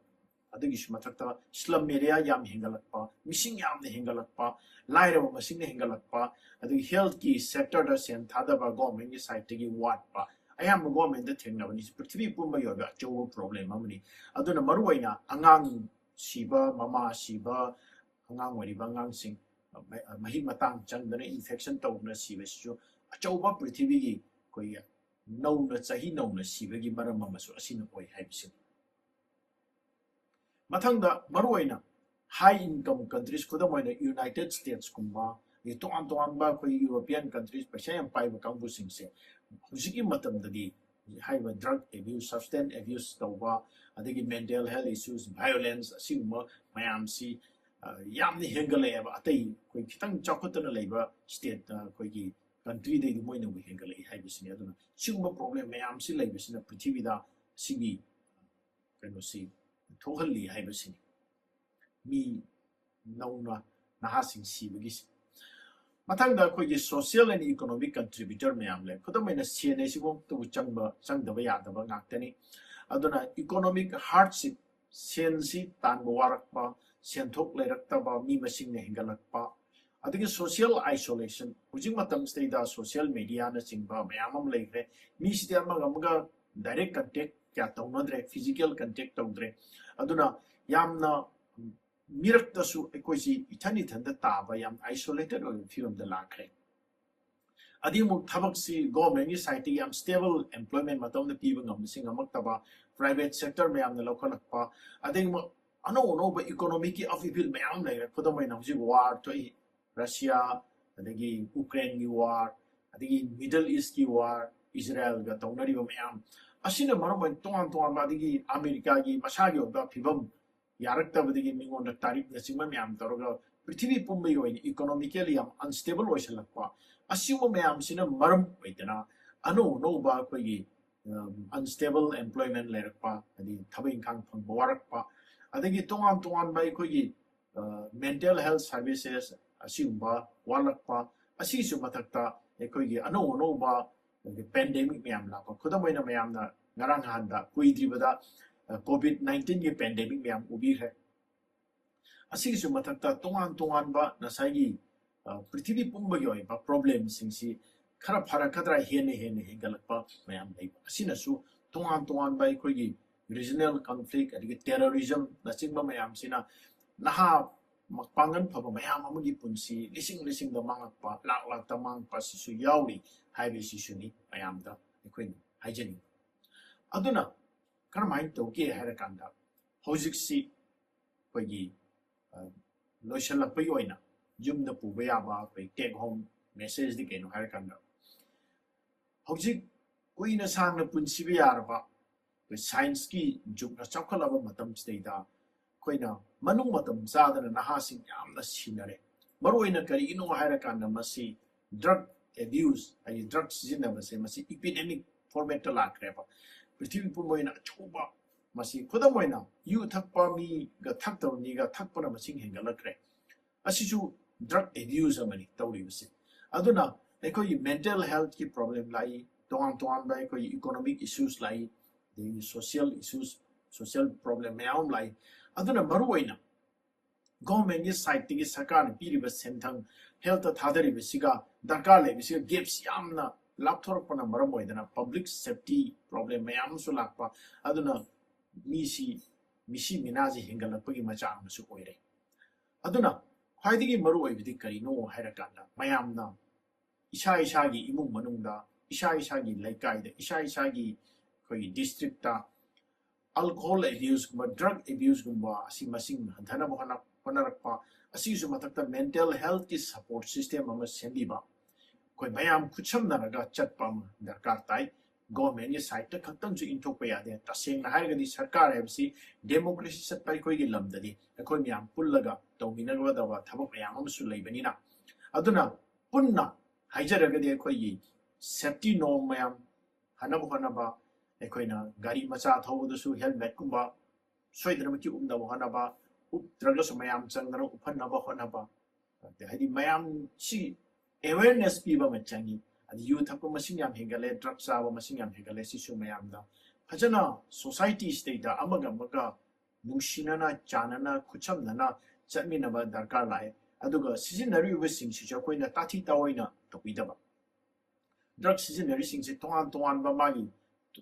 ꯑꯗꯨꯒꯤꯁꯨ ꯃꯊꯛꯇ slum area ꯌꯥꯝ ꯍꯦꯟꯒꯠꯂꯛꯄ, ꯃꯤꯁꯤꯡ ꯌꯥꯝꯅ ꯍꯦꯟꯒꯠꯂꯛꯄ, ꯂꯥꯏꯔꯕ ꯃꯁꯤꯡꯅ ꯍꯦꯟꯒꯠꯂꯛꯄ, ꯑꯗꯒꯤ healthꯀꯤ sectorꯗ ꯁꯦꯟ ꯊꯥꯗꯕ governmentꯀꯤ sideꯇꯒꯤ ꯋꯥꯠꯄ, ꯑꯌꯥꯝꯕ ꯒꯣꯔꯃꯦꯟꯗ ꯊꯦꯡꯅꯕꯅꯤ꯫ ꯄ꯭ꯔꯤꯊꯤꯕꯤ ꯄꯨꯝꯕꯒꯤ ꯑꯣꯏꯕ ꯑꯆꯧꯕ ꯄ꯭ꯔꯣꯕ꯭ꯂꯦꯝ ꯑꯃꯅꯤ꯫ ꯑꯗꯨꯅ ꯃꯔꯨꯑꯣꯏꯅ ꯑꯉꯥꯡ ꯁꯤꯕ, ꯃꯃꯥ ꯁꯤꯕ, ꯑꯉꯥꯡ ꯑꯣꯏꯔꯤꯕ ꯑꯉꯥꯡꯁꯤꯡ, ꯃꯍꯤꯛ ꯃꯇꯥꯡ ꯆꯪꯗꯅ ꯏꯟꯐꯦꯛꯁꯟ ꯇꯧꯗꯨꯅ ꯁꯤꯕꯁꯤꯁꯨ ꯑꯆꯧꯕ ꯄ꯭ꯔꯤꯊꯤꯕꯤꯒꯤ ꯑꯩꯈꯣꯏꯒꯤ ꯅꯧꯅ, ꯆꯍꯤ ꯅꯧꯅ ꯁꯤꯕꯒꯤ ꯃꯔꯝ ꯑꯃꯁꯨ ꯑꯁꯤꯅ ꯑꯣꯏ ꯍꯥꯏꯕꯁꯤꯅꯤ꯫ ꯃꯊꯪꯗ ꯃꯔꯨꯑꯣꯏꯅ ꯍꯥꯏ ꯏꯟꯀꯝ ꯀꯟꯇ꯭ꯔꯤꯁ, ꯈꯨꯗꯝ ꯑꯣꯏꯅ ꯌꯨꯅꯥꯏꯇꯦꯠ ꯁ꯭ꯇꯦꯠꯁꯀꯨꯝꯕ, ꯑꯗꯩ ꯇꯣꯉꯥꯟ ꯇꯣꯉꯥꯟꯕ ꯑꯩꯈꯣꯏꯒꯤ ꯌꯨꯔꯣꯄꯤꯌꯥꯟ ꯀꯟꯇ꯭ꯔꯤꯁ, ꯄꯩꯁꯥ ꯌꯥꯝ ꯄꯥꯏꯕ ꯀꯥꯡꯕꯨꯁꯤꯡꯁꯦ ꯍꯧꯖꯤꯛꯀꯤ ꯃꯇꯝꯗꯗꯤ ꯍꯥꯏꯔꯤꯕ ꯗ꯭ꯔꯒ ꯑꯦꯕ꯭ꯌꯨꯁ, ꯁꯕꯁꯇꯦꯟꯁ ꯑꯦꯕ꯭ꯌꯨꯁ ꯇꯧꯕ, ꯑꯗꯒꯤ ꯃꯦꯟꯇꯦꯜ ꯍꯦꯜꯊ ꯏꯁꯨꯁ, ꯚꯥꯏꯑꯣꯂꯦꯟꯁ, ꯑꯁꯤꯒꯨꯝꯕ ꯃꯌꯥꯝꯁꯤ, ꯑ, ꯌꯥꯝꯅ ꯍꯦꯟꯒꯠꯂꯛꯑꯦꯕ꯫ ꯑꯇꯩ ꯑꯩꯈꯣꯏ ꯈꯤꯇꯪ ꯆꯥꯎꯈꯠꯇꯅ ꯂꯩꯕ ꯁ꯭ꯇꯦꯠ, ꯑ, ꯑꯩꯈꯣꯏꯒꯤ ꯀꯟꯇ꯭ꯔꯤꯗꯩꯗꯤ ꯃꯣꯏꯅꯕꯨ ꯍꯦꯟꯒꯠꯂꯛꯏ ꯍꯥꯏꯕꯁꯤꯅꯤ꯫ ꯑꯗꯨꯅ ꯁꯤꯒꯨꯝꯕ ꯄ꯭ꯔꯣꯕ꯭ꯂꯦꯝ ꯃꯌꯥꯝꯁꯤ ꯂꯩꯕꯁꯤꯅ ꯄ꯭ꯔꯤꯊꯤꯕꯤꯗ ꯁꯤꯒꯤ ꯀꯩꯅꯣꯁꯤ ꯊꯣꯛꯍꯜꯂꯤ ꯍꯥꯏꯕꯁꯤꯅꯤ꯫ ꯃꯤ ꯅꯧꯅ ꯅꯍꯥꯁꯤꯡ ꯁꯤꯕꯒꯤꯁꯦ꯫ ꯃꯊꯪꯗ ꯑꯩꯈꯣꯏꯒꯤ social and economic contributor ꯃꯌꯥꯝ ꯂꯩ꯫ ꯈꯨꯗꯝ ꯑꯣꯏꯅ ꯁꯦꯟ ꯍꯥꯏꯁꯤꯐꯥꯎꯇꯕꯨ ꯆꯪꯕ, ꯆꯪꯗꯕ ꯌꯥꯗꯕ ꯉꯥꯛꯇꯅꯤ꯫ ꯑꯗꯨꯅ economic hardship, ꯁꯦꯟꯁꯤ ꯇꯥꯟꯕ ꯋꯥꯔꯛꯄ, ꯁꯦꯟꯊꯣꯛ ꯂꯩꯔꯛꯇꯕ, ꯃꯤ ꯃꯁꯤꯡꯅ ꯍꯦꯟꯒꯠꯂꯛꯄ, ꯑꯗꯒꯤ social isolation, ꯍꯧꯖꯤꯛ ꯃꯇꯝꯁꯤꯗꯩꯗ social mediaꯅꯆꯤꯡꯕ ꯃꯌꯥꯝ ꯑꯃ ꯂꯩꯈ꯭ꯔꯦ꯫ ꯃꯤꯁꯤꯗꯤ ꯑꯃꯒ ꯑꯃꯒ direct contact ꯀꯌꯥ ꯇꯧꯅꯗ꯭ꯔꯦ, physical contact ꯇꯧꯗ꯭ꯔꯦ꯫ ꯑꯗꯨꯅ ꯌꯥꯝꯅ ꯃꯤꯔꯛꯇꯁꯨ ꯑꯩꯈꯣꯏꯁꯤ ꯏꯊꯟ ꯏꯊꯟꯗ ꯇꯥꯕ, ꯌꯥꯝ isolated ꯑꯣꯏꯕ ꯐꯤꯕꯝꯗ ꯂꯥꯛꯈ꯭ꯔꯦ꯫ ꯑꯗꯒꯤ ꯑꯃꯨꯛ ꯊꯕꯛꯁꯤ ꯒꯣꯔꯃꯦꯟꯒꯤ ꯁꯥꯏꯠꯇꯒꯤ ꯌꯥꯝ stable employment ꯃꯇꯝꯗ ꯄꯤꯕ ꯉꯝꯕꯁꯤ ꯉꯝꯃꯛꯇꯕ, private sector ꯃꯌꯥꯝꯅ ꯂꯧꯈꯠꯂꯛꯄ, ꯑꯗꯒꯤ ꯑꯃꯨꯛ ꯑꯅꯧ ꯑꯅꯧꯕ economicꯀꯤ upheaval ꯃꯌꯥꯝ ꯑꯃ ꯂꯩꯔꯦ꯫ ꯈꯨꯗꯝ ꯑꯣꯏꯅ ꯍꯧꯖꯤꯛ war ꯊꯣꯛꯏ, ꯔꯁꯤꯌꯥ, ꯑꯗꯒꯤ ꯎꯀ꯭ꯔꯦꯟꯒꯤ war, ꯑꯗꯒꯤ Middle Eastꯀꯤ war, ꯏꯖꯔꯥꯌꯦꯜꯒ ꯇꯧꯅꯔꯤꯕ ꯃꯌꯥꯝ ꯑꯁꯤꯅ ꯃꯔꯝ ꯑꯣꯏꯅ ꯇꯣꯉꯥꯟ ꯇꯣꯉꯥꯟꯕ, ꯑꯗꯒꯤ ꯑꯃꯦꯔꯤꯀꯥꯒꯤ ꯃꯁꯥꯒꯤ ꯑꯣꯏꯕ ꯐꯤꯕꯝ ꯌꯥꯔꯛꯇꯕꯗꯒꯤ ꯃꯤꯉꯣꯟꯗ ꯇꯥꯔꯤꯐꯅꯆꯤꯡꯕ ꯃꯌꯥꯝ ꯇꯧꯔꯒ ꯄ꯭ꯔꯤꯊꯤꯕꯤ ꯄꯨꯝꯕꯒꯤ ꯑꯣꯏꯅ economically ꯌꯥꯝ unstable ꯑꯣꯏꯁꯜꯂꯛꯄ, ꯑꯁꯤꯒꯨꯝꯕ ꯃꯌꯥꯝꯁꯤꯅ ꯃꯔꯝ ꯑꯣꯏꯗꯅ ꯑꯅꯧ ꯑꯅꯧꯕ ꯑꯩꯈꯣꯏꯒꯤ, ꯑꯝ, unstable employment ꯂꯩꯔꯛꯄ, ꯍꯥꯏꯗꯤ ꯊꯕꯛ ꯏꯪꯈꯥꯡ ꯐꯪꯕ ꯋꯥꯔꯛꯄ, ꯑꯗꯒꯤ ꯇꯣꯉꯥꯟ ꯇꯣꯉꯥꯟꯕ ꯑꯩꯈꯣꯏꯒꯤ, ꯑ, mental health services ꯑꯁꯤꯒꯨꯝꯕ ꯋꯥꯠꯂꯛꯄ, ꯑꯁꯤꯒꯤꯁꯨ ꯃꯊꯛꯇ ꯑꯩꯈꯣꯏꯒꯤ ꯑꯅꯧ ꯑꯅꯧꯕ ꯑꯩꯈꯣꯏꯒꯤ pandemic ꯃꯌꯥꯝ ꯂꯥꯛꯄ, ꯈꯨꯗꯝ ꯑꯣꯏꯅ ꯃꯌꯥꯝꯅ ꯉꯔꯥꯡ ꯅꯍꯥꯟꯗ ꯀꯨꯏꯗ꯭ꯔꯤꯕꯗ, ꯑ, COVID nineteenꯒꯤ pandemic ꯃꯌꯥꯝ ꯎꯕꯤꯈ꯭ꯔꯦ꯫ ꯑꯁꯤꯒꯤꯁꯨ ꯃꯊꯛꯇ ꯇꯣꯉꯥꯟ ꯇꯣꯉꯥꯟꯕ ꯉꯁꯥꯏꯒꯤ, ꯑ, ꯄ꯭ꯔꯤꯊꯤꯕꯤ ꯄꯨꯝꯕꯒꯤ ꯑꯣꯏꯕ problemꯁꯤꯡꯁꯤ ꯈꯔ ꯐꯔꯛꯀꯗ꯭ꯔꯥ, ꯍꯦꯟꯅ ꯍꯦꯟꯅ ꯍꯦꯟꯒꯠꯂꯛꯄ ꯃꯌꯥꯝ ꯂꯩꯕ ꯑꯁꯤꯅꯁꯨ ꯇꯣꯉꯥꯟ ꯇꯣꯉꯥꯟꯕ ꯑꯩꯈꯣꯏꯒꯤ regional conflict ꯑꯗꯒꯤ terrorism ꯅꯆꯤꯡꯕ ꯃꯌꯥꯝꯁꯤꯅ ꯅꯍꯥ ꯃ-, ꯄꯥꯡꯒꯜ ꯐꯕ ꯃꯌꯥꯝ ꯑꯃꯒꯤ ꯄꯨꯟꯁꯤ ꯂꯤꯁꯤꯡ ꯂꯤꯁꯤꯡꯗ ꯃꯥꯡꯉꯛꯄ, ꯂꯥꯛ ꯂꯥꯛꯇ ꯃꯥꯡꯉꯛꯄ ꯑꯁꯤꯁꯨ ꯌꯥꯎꯔꯤ ꯍꯥꯏꯕꯁꯤꯁꯨꯅꯤ ꯃꯌꯥꯝꯗ ꯑꯩꯈꯣꯏꯅ ꯍꯥꯏꯖꯅꯤꯡꯕ꯫ ꯑꯗꯨꯅ ꯀꯔꯝꯍꯥꯏꯅ ꯇꯧꯒꯦ ꯍꯥꯏꯔꯀꯥꯟꯗ, ꯍꯧꯖꯤꯛꯁꯤ ꯑꯩꯈꯣꯏꯒꯤ, ꯑ, ꯂꯣꯏꯁꯤꯜꯂꯛꯄꯒꯤ ꯑꯣꯏꯅ ꯌꯨꯝꯗ ꯄꯨꯕ ꯌꯥꯕ ꯑꯩꯈꯣꯏ take home messageꯗꯤ ꯀꯩꯅꯣ ꯍꯥꯏꯔꯀꯥꯟꯗ, ꯍꯧꯖꯤꯛ ꯀꯨꯏꯅ ꯁꯥꯡꯅ ꯄꯨꯟꯁꯤꯕ ꯌꯥꯔꯕ ꯑꯩꯈꯣꯏ scienceꯀꯤ ꯖꯨꯒꯅ ꯆꯥꯎꯈꯠꯂꯕ ꯃꯇꯝꯁꯤꯗꯩꯗ ꯑꯩꯈꯣꯏꯅ ꯃꯅꯨꯡ ꯃꯇꯝ ꯆꯥꯗꯅ ꯅꯍꯥꯁꯤꯡ ꯌꯥꯝꯅ ꯁꯤꯅꯔꯦ꯫ ꯃꯔꯨꯑꯣꯏꯅ ꯀꯔꯤꯒꯤꯅꯣ ꯍꯥꯏꯔꯀꯥꯟꯗ ꯃꯁꯤ drug abuse, ꯍꯥꯏꯗꯤ drug ꯁꯤꯖꯤꯟꯅꯕꯁꯦ ꯃꯁꯤ epidemic formatꯇ ꯂꯥꯛꯈ꯭ꯔꯦꯕ꯫ ꯄ꯭ꯔꯤꯊꯤꯕꯤ ꯄꯨꯝꯕ ꯑꯣꯏꯅ ꯑꯆꯧꯕ, ꯃꯁꯤ ꯈꯨꯗꯝ ꯑꯣꯏꯅ ꯌꯨ ꯊꯛꯄ ꯃꯤꯒ ꯊꯛꯇꯕ ꯃꯤꯒ ꯊꯛꯄꯅ ꯃꯁꯤꯡ ꯍꯦꯟꯒꯠꯂꯛꯈ꯭ꯔꯦ꯫ ꯑꯁꯤꯁꯨ drug abuse ꯑꯃꯅꯤ ꯇꯧꯔꯤꯕꯁꯦ꯫ ꯑꯗꯨꯅ ꯑꯩꯈꯣꯏꯒꯤ mental healthꯀꯤ problem ꯂꯥꯛꯏ, ꯇꯣꯉꯥꯟ ꯇꯣꯉꯥꯟꯕ ꯑꯩꯈꯣꯏꯒꯤ economic issues ꯂꯥꯛꯏ, ꯑꯗꯒꯤ social issues, social problem ꯃꯌꯥꯝ ꯑꯃ ꯂꯥꯛꯏ꯫ ꯑꯗꯨꯅ ꯃꯔꯨꯑꯣꯏꯅ governmentꯀꯤ sideꯇꯒꯤ ꯁꯔꯀꯥꯔꯅ ꯄꯤꯔꯤꯕ ꯁꯦꯟꯊꯪ, healthꯇ ꯊꯥꯗꯔꯤꯕꯁꯤꯒ ꯗꯔꯀꯥꯔ ꯂꯩꯕꯁꯤꯒ gapꯁꯤ ꯌꯥꯝꯅ ꯂꯥꯞꯊꯣꯔꯛꯄꯅ ꯃꯔꯝ ꯑꯣꯏꯗꯅ public safety problem ꯃꯌꯥꯝ ꯑꯃꯁꯨ ꯂꯥꯛꯄ, ꯑꯗꯨꯅ ꯃꯤꯁꯤ, ꯃꯤꯁꯤ ꯃꯤꯅꯥꯁꯤ ꯍꯦꯟꯒꯠꯂꯛꯄꯒꯤ ꯃꯆꯥꯛ ꯑꯃꯁꯨ ꯑꯣꯏꯔꯦ꯫ ꯑꯗꯨꯅ ꯈ꯭ꯋꯥꯏꯗꯒꯤ ꯃꯔꯨ ꯑꯣꯏꯕꯗꯤ ꯀꯔꯤꯅꯣ ꯍꯥꯏꯔꯀꯥꯟꯗ ꯃꯌꯥꯝꯅ ꯏꯁꯥ ꯏꯁꯥꯒꯤ ꯏꯃꯨꯡ ꯃꯅꯨꯡꯗ, ꯏꯁꯥ ꯏꯁꯥꯒꯤ ꯂꯩꯀꯥꯏꯗ, ꯏꯁꯥ ꯏꯁꯥꯒꯤ ꯑꯩꯈꯣꯏꯒꯤ districtꯇ alcohol abuseꯀꯨꯝꯕ, drug abuseꯀꯨꯝꯕ ꯑꯁꯤ ꯃꯁꯤꯡ ꯍꯟꯊꯅꯕ ꯍꯣꯠꯅ-, ꯍꯣꯠꯅꯔꯛꯄ, ꯑꯁꯤꯒꯤꯁꯨ ꯃꯊꯛꯇ mental healthꯀꯤ support system ꯑꯃ ꯁꯦꯝꯕꯤꯕ, ꯑꯩꯈꯣꯏ ꯃꯌꯥꯝ ꯈꯨꯠꯁꯝꯅꯔꯒ ꯆꯠꯄ ꯑꯃ ꯗꯔꯀꯥꯔ ꯇꯥꯏ꯫ Governmentꯀꯤ sideꯇ ꯈꯛꯇꯪꯁꯨ ꯏꯟꯊꯣꯛꯄ ꯌꯥꯗꯦ꯫ ꯇꯁꯦꯡꯅ ꯍꯥꯏꯔꯒꯗꯤ ꯁꯔꯀꯥꯔ ꯍꯥꯏꯕꯁꯤ democracy ꯆꯠꯄ ꯑꯩꯈꯣꯏꯒꯤ ꯂꯝꯗꯗꯤ ꯑꯩꯈꯣꯏ ꯃꯌꯥꯝ ꯄꯨꯜꯂꯒ ꯇꯧꯃꯤꯟꯅꯒꯗꯕ ꯊꯕꯛ ꯃꯌꯥꯝ ꯑꯃꯁꯨ ꯂꯩꯕꯅꯤꯅ, ꯑꯗꯨꯅ ꯄꯨꯟꯅ ꯍꯥꯏꯖꯔꯒꯗꯤ ꯑꯩꯈꯣꯏꯒꯤ safety norm ꯃꯌꯥꯝ ꯐꯅꯕ ꯍꯣꯠꯅꯕ, ꯑꯩꯈꯣꯏꯅ ꯒꯥꯔꯤ ꯃꯆꯥ ꯊꯧꯕꯗꯁꯨ helmetꯀꯨꯝꯕ ꯁꯣꯏꯗꯅꯃꯛꯀꯤ ꯎꯞꯅꯕ ꯍꯣꯠꯅꯕ, ꯎꯞꯇ꯭ꯔꯒꯁꯨ ꯃꯌꯥꯝ ꯆꯪꯗꯅ ꯎꯞꯍꯟꯅꯕ ꯍꯣꯠꯅꯕ, ꯍꯥꯏꯗꯤ ꯃꯌꯥꯝꯁꯤ awareness ꯄꯤꯕ ꯑꯃ ꯆꯪꯉꯤ꯫ ꯑꯗꯤ ꯌꯨ ꯊꯛꯄ ꯃꯁꯤꯡ ꯌꯥꯝ ꯍꯦꯟꯒꯠꯂꯦ, drug ꯆꯥꯕ ꯃꯁꯤꯡ ꯌꯥꯝ ꯍꯦꯟꯒꯠꯂꯦ, ꯁꯤꯁꯨ ꯃꯌꯥꯝꯗ ꯐꯖꯅ societyꯁꯤꯗꯩꯗ ꯑꯃꯒ ꯑꯃꯒ ꯅꯨꯡꯁꯤꯅꯅ, ꯆꯥꯟꯅꯅ, ꯈꯨꯠꯁꯝꯅꯅ ꯆꯠꯃꯤꯟꯅꯕ ꯗꯔꯀꯥꯔ ꯂꯥꯛꯑꯦ꯫ ꯑꯗꯨꯒ ꯁꯤꯖꯤꯟꯅꯔꯤꯕꯁꯤꯡꯁꯤꯁꯨ ꯑꯩꯈꯣꯏꯅ ꯇꯥꯊꯤ ꯇꯥꯑꯣꯏꯅ ꯇꯧꯕꯤꯗꯕ꯫ ꯗ꯭ꯔꯒ ꯁꯤꯖꯤꯟꯅꯔꯤꯁꯤꯡꯁꯦ ꯇꯣꯉꯥꯟ ꯇꯣꯉꯥꯟꯕ ꯃꯥꯒꯤ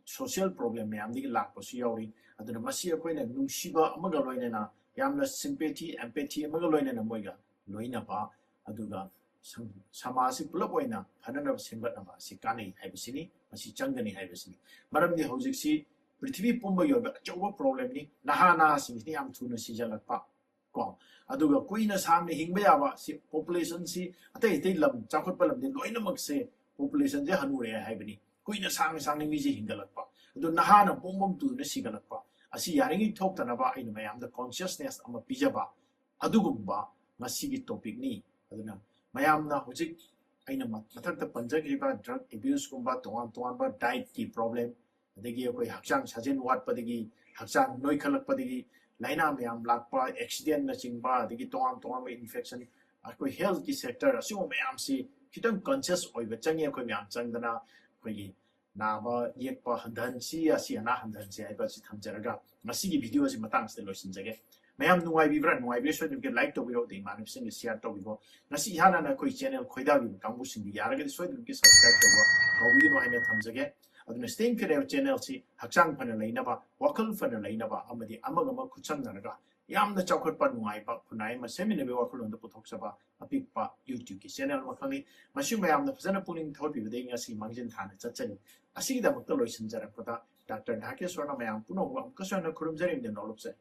ꯁꯣꯁꯤꯌꯦꯜ ꯄ꯭ꯔꯣꯕ꯭ꯂꯦꯝ ꯃꯌꯥꯝꯗꯒꯤ ꯂꯥꯛꯄꯁꯨ ꯌꯥꯎꯔꯤ꯫ ꯑꯗꯨꯅ ꯃꯁꯤ ꯑꯩꯈꯣꯏꯅ ꯅꯨꯡꯁꯤꯕ ꯑꯃꯒ ꯂꯣꯏꯅꯅ, ꯌꯥꯝꯅ ꯁꯤꯝꯄꯦꯊꯤ, ꯑꯦꯝꯄꯦꯊꯤ ꯑꯃꯒ ꯂꯣꯏꯅꯅ ꯃꯣꯏꯒ ꯂꯣꯏꯅꯕ, ꯑꯗꯨꯒ ꯁꯝ- ꯁꯃꯥꯖꯁꯤ ꯄꯨꯂꯞ ꯑꯣꯏꯅ ꯐꯅꯅꯕ ꯁꯦꯝꯒꯠꯅꯕ ꯑꯁꯤ ꯀꯥꯟꯅꯩ ꯍꯥꯏꯕꯁꯤꯅꯤ, ꯃꯁꯤ ꯆꯪꯒꯅꯤ ꯍꯥꯏꯕꯁꯤꯅꯤ꯫ ꯃꯔꯝꯗꯤ ꯍꯧꯖꯤꯛꯁꯤ ꯄ꯭ꯔꯤꯊꯤꯕꯤ ꯄꯨꯝꯕꯒꯤ ꯑꯣꯏꯕ ꯑꯆꯧꯕ ꯄ꯭ꯔꯣꯕ꯭ꯂꯦꯝꯅꯤ꯫ ꯅꯍꯥ ꯅꯍꯥꯁꯤꯡꯁꯤꯅ ꯌꯥꯝ ꯊꯨꯅ ꯁꯤꯖꯜꯂꯛꯄ ꯀꯣ, ꯑꯗꯨꯒ ꯀꯨꯏꯅ ꯁꯥꯡꯅ ꯍꯤꯡꯕ ꯌꯥꯕ ꯁꯤ, ꯄꯣꯄꯨꯂꯦꯁꯟꯁꯤ ꯑꯇꯩ ꯑꯇꯩ ꯂꯝ, ꯆꯥꯎꯈꯠꯄ ꯂꯝꯗꯤ ꯂꯣꯏꯅꯃꯛꯁꯦ ꯄꯣꯄꯨꯂꯦꯁꯟꯁꯦ ꯍꯅꯨꯔꯦ ꯍꯥꯏꯕꯅꯤ꯫ ꯀꯨꯏꯅ ꯁꯥꯡꯅ ꯁꯥꯡꯅ ꯃꯤꯁꯦ ꯍꯤꯡꯒꯠꯂꯛꯄ, ꯑꯗꯨ ꯅꯍꯥꯅ ꯕꯣꯝ ꯕꯣꯝ ꯇꯨꯗꯨꯅ ꯁꯤꯒꯠꯂꯛꯄ, ꯑꯁꯤ ꯌꯥꯔꯤꯉꯩ ꯊꯣꯛꯇꯅꯕ ꯑꯩꯅ ꯃꯌꯥꯝꯗ ꯀꯣꯟꯁꯤꯌꯁꯅꯦꯁ ꯑꯃ ꯄꯤꯖꯕ, ꯑꯗꯨꯒꯨꯝꯕ ꯉꯁꯤꯒꯤ ꯇꯣꯄꯤꯛꯅꯤ꯫ ꯑꯗꯨꯅ ꯃꯌꯥꯝꯅ ꯍꯧꯖꯤꯛ ꯑꯩꯅ ꯃ- ꯃꯊꯛꯇ ꯄꯟꯖꯈ꯭ꯔꯤꯕ ꯗ꯭ꯔꯒ ꯑꯦꯕ꯭ꯌꯨꯁꯀꯨꯝꯕ, ꯇꯣꯉꯥꯟ ꯇꯣꯉꯥꯟꯕ ꯗꯥꯏꯠꯀꯤ ꯄ꯭ꯔꯣꯕ꯭ꯂꯦꯝ, ꯑꯗꯒꯤ ꯑꯩꯈꯣꯏ ꯍꯛꯆꯥꯡ ꯁꯥꯖꯦꯜ ꯋꯥꯠꯄꯗꯒꯤ, ꯍꯛꯆꯥꯡ ꯅꯣꯏꯈꯠꯂꯛꯄꯗꯒꯤ ꯂꯥꯏꯅꯥ ꯃꯌꯥꯝ ꯂꯥꯛꯄ, ꯑꯦꯛꯁꯤꯗꯦꯟꯅꯆꯤꯡꯕ, ꯑꯗꯒꯤ ꯇꯣꯉꯥꯟ ꯇꯣꯉꯥꯟꯕ ꯏꯟꯐꯦꯛꯁꯟ, ꯑꯩꯈꯣꯏ ꯍꯦꯜꯊꯀꯤ ꯁꯦꯛꯇꯔ ꯑꯁꯤꯒꯨꯝꯕ ꯃꯌꯥꯝꯁꯤ ꯈꯤꯇꯪ ꯀꯟꯁꯤꯌꯁ ꯑꯣꯏꯕ ꯆꯪꯉꯤ ꯑꯩꯈꯣꯏ ꯃꯌꯥꯝ ꯆꯪꯗꯅ꯫ ꯑꯩꯈꯣꯏꯒꯤ ꯅꯥꯕ ꯌꯦꯛꯄ ꯍꯟꯊꯍꯟꯁꯤ, ꯑꯁꯤ ꯑꯅꯥ ꯍꯟꯊꯍꯟꯁꯤ ꯍꯥꯏꯕ ꯑꯁꯤ ꯊꯝꯖꯔꯒ ꯉꯁꯤꯒꯤ ꯚꯤꯗꯤꯑꯣ ꯑꯁꯤ ꯃꯇꯥꯡꯁꯤꯗ ꯂꯣꯏꯁꯤꯟꯖꯒꯦ꯫ ꯃꯌꯥꯝ ꯅꯨꯡꯉꯥꯏꯕꯤꯕ꯭ꯔꯥ? ꯅꯨꯡꯉꯥꯏꯕꯤꯔ ꯁꯣꯏꯗꯅ ꯂꯥꯏꯛ ꯇꯧꯕꯤꯔꯣ, ꯑꯗꯩ ꯏꯃꯥꯟꯅꯕꯁꯤꯡꯒ ꯁꯤꯌꯥꯔ ꯇꯧꯕꯤꯔꯣ꯫ ꯉꯁꯤ ꯏꯍꯥꯟ ꯍꯥꯟꯅ ꯑꯩꯈꯣꯏ ꯆꯦꯅꯦꯜ ꯈꯣꯏꯗꯥꯕꯤꯕ ꯀꯥꯡꯕꯨꯁꯤꯡꯗꯤ ꯌꯥꯔꯒꯗꯤ ꯁꯣꯏꯗꯅ ꯁꯕꯁꯀ꯭ꯔꯥꯏꯕ ꯇꯧꯕ ꯀꯥꯎꯕꯤꯒꯅꯨ ꯍꯥꯏꯅ ꯊꯝꯖꯒꯦ꯫ ꯑꯗꯨꯅ ꯁ꯭ꯇꯦꯝ ꯐꯤꯔꯦꯜ ꯆꯦꯅꯦꯜꯁꯤ ꯍꯛꯆꯥꯡ ꯐꯅ ꯂꯩꯅꯕ, ꯋꯥꯈꯜ ꯐꯅ ꯂꯩꯅꯕ ꯑꯃꯗꯤ ꯑꯃꯒ ꯑꯃ ꯈꯨꯠꯁꯝꯅꯔꯒ ꯌꯥꯝꯅ ꯆꯥꯎꯈꯠꯄ ꯅꯨꯡꯉꯥꯏꯕ ꯈꯨꯟꯅꯥꯏ ꯑꯃ ꯁꯦꯝꯃꯤꯟꯅꯕꯒꯤ ꯋꯥꯈꯜꯂꯣꯟꯗ ꯄꯨꯊꯣꯛꯆꯕ ꯑꯄꯤꯛꯄ ꯌꯨꯇ꯭ꯌꯨꯕꯀꯤ ꯆꯦꯅꯦꯜ ꯑꯃꯈꯛꯅꯤ꯫ ꯃꯁꯤ ꯃꯌꯥꯝꯅ ꯐꯖꯅ ꯄꯨꯛꯅꯤꯡ ꯊꯧꯒꯠꯄꯤꯕꯗꯒꯤ ꯉꯁꯤ ꯃꯥꯡꯖꯤꯟ ꯊꯥꯅ ꯆꯠꯆꯔꯤ꯫ ꯑꯁꯤꯒꯤꯗꯃꯛꯇ ꯂꯣꯏꯁꯤꯟꯖꯔꯛꯄꯗ ꯗꯥꯛꯇꯔ ꯙꯥꯀꯦꯁ꯭ꯋꯔꯅ ꯃꯌꯥꯝ ꯄꯨꯝꯅꯃꯛ ꯑꯃꯨꯛꯀꯁꯨ ꯍꯟꯅ ꯈꯨꯔꯨꯝꯖꯔꯤꯕꯗ ꯅꯣꯂꯨꯛꯆꯔꯤ꯫